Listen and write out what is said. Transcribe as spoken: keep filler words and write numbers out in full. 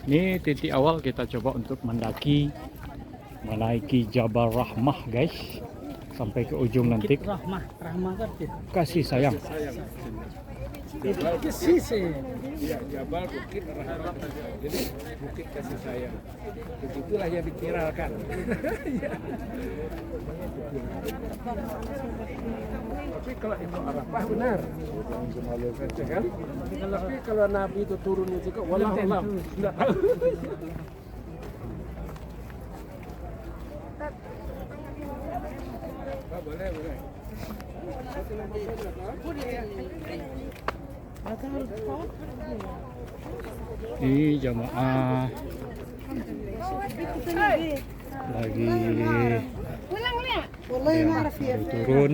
Ini titik awal kita coba untuk mendaki, menaiki Jabal Rahmah, guys, sampai ke ujung nanti. Rahmah, Rahmah kan? Kasih sayang. Kasih sayang. Iya, Jabal Bukit Rahmah. Jadi Bukit Kasih Sayang. Begitulah yang diviralkan. Tapi kalau itu Arafah benar. Ya kan? Tapi kalau Nabi itu turun itu kok, wallahu alam. Tidak tahu. Boleh, boleh. Ini jamaah lagi Wallahi yang ma rafi. baru turun.